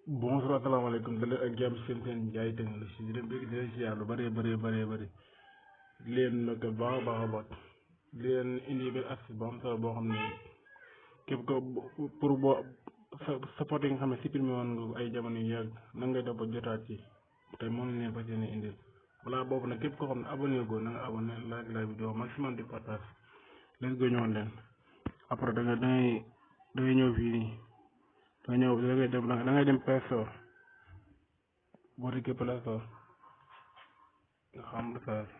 Bonjour, asalaamaaleykum daleen ak jàmm seen Ndiaye Technologie di leen bëgg di leen ziar lu bëree bëri di leen nag baax a baax a baax di leen indi benn astuce bu am solo boo xam ne képp ko pour boo sa photo yi nga xam ne supprimé woon nga ko ay jamono yu yàgg nan ngay def ba jotaat ci tey moom la leen fas yéene indil balaa boobu nag képp koo xam ne abonné go na nga abonné like la vidéo maximum de partage leen ko ñëwoon leen après da ngay ñëw fii nii da ngay dem Play Store boo dikkee Play Store nga xam recherche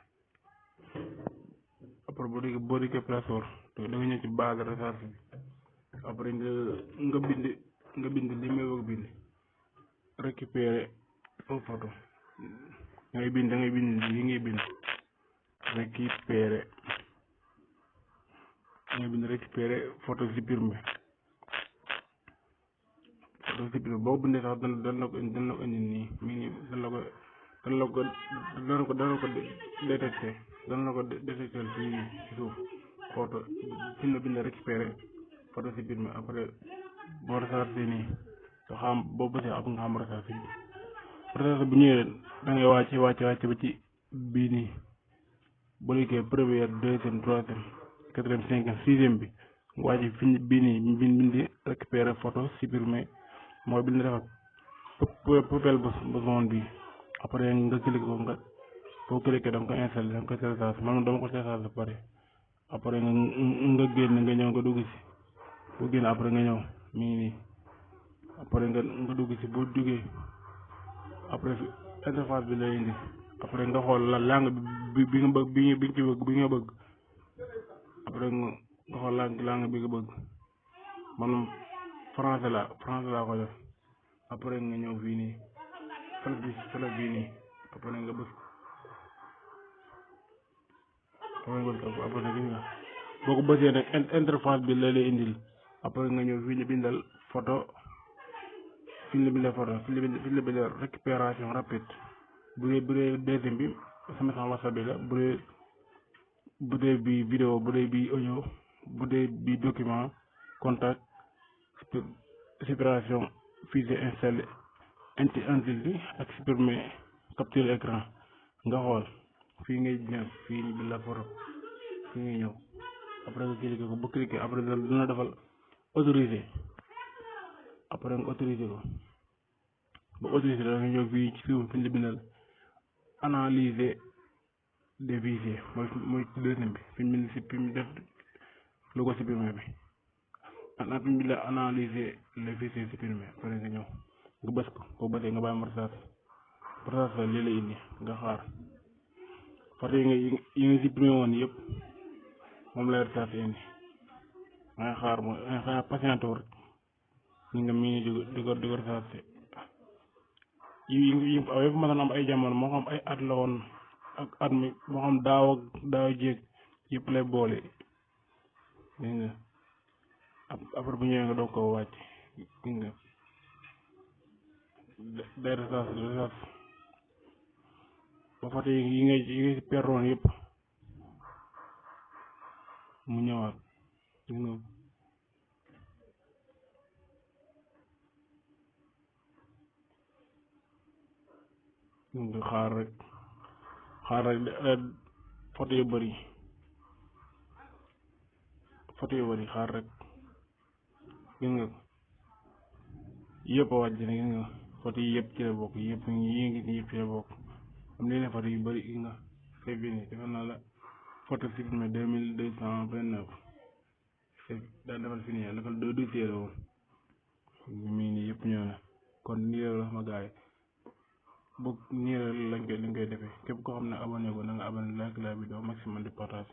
après boo dikkee Play Store da nga ñëw ci base de recherche bi après nga bind li may bëgg bind récupérer une photo da ngay bind li ngay bind récupérer photo supprimé boo bindee sax dana ko indi nii mi ngi dana ko détecté ci suuf photo fi nga bind récupérer photo supprimé après boo recherché nii nga xam boo bësee ab nga xam recherche bu ñëwee da ngay wàcc ba ci bii nii bu liggéey première deuxième troisième quatrième cinquième sixième bi nga wàcc fi bii nii bindi récupérer photo supprimé mooy bi ñu defar poubelle bu zone bi après nga cliqué ko boo cliqué da nga ko installé da nga ko télécharge man dama ko télécharge ba pare après nga génn nga ñëw nga dugg si boo génn après nga ñëw mi ngi nii après nga dugg si boo duggee après interface bi lay indi après nga xool la langue bi nga bëgg bi nga bëgg après nga xool langue bi nga bëgg man français laa ko def après nga ñëw fii nii fële bii nii après nga bës après gis nga boo ko bësee nag interface bi lay indil après nga ñëw fii ni bindal photo fi ñu la bindal récupération rapide bu dee deuxième bi sama WhatsApp bi la bu dee bi vidéo bu dee bi audio bu dee bi document contact suppression fichier installé anti ak supprimer capture écran nga xool fii ngay ñëw fii ni bi la photo fii ngay ñëw après nga cliqué ko ba cliqué après dina defal autorisé après nga autorisé ko ba autorisé da nga ñëw fii ci suuf fi ñu la bindal analyser des fichiers mooy deuxième bi fi ñu def lu ko supprimé bi fi ñu la analyser les fichiers supprimés après nga ñëw nga bës ko boo bësee nga bàyyi recherche lii lay indi nga xaar photo yi nga supprimé woon yëpp moom lay recherche indi ngay xaar patiente rek ñu nga mii di ko recherche yi ma doon am ay jamono moo xam ay at la woon ak at mi moo xam daaw jéeg yëpp lay boole dégg nga après bu ñëwee nga doog koo wàcc dégg nga day recherche ba photo yi ngay perroon yëpp mu ñëwaat dégg nga xaar rek photo yu bëri xaar rek gis nga yëpp a wàcc na gis nga photo yi yëpp ci la bokk yëpp yi ngi yëpp ci la bokk am na yeneen photo yu bëri gis nga c'est fini defal naa la photo supprimé 2229 daa defal fini yaa defal 2 dossiers la woon mii nii yëpp ñëw na kon nii la sama gars yi boog nii la lañ koy defee képp koo xam ne abonné ko na nga abonné like la vidéo maximum de partage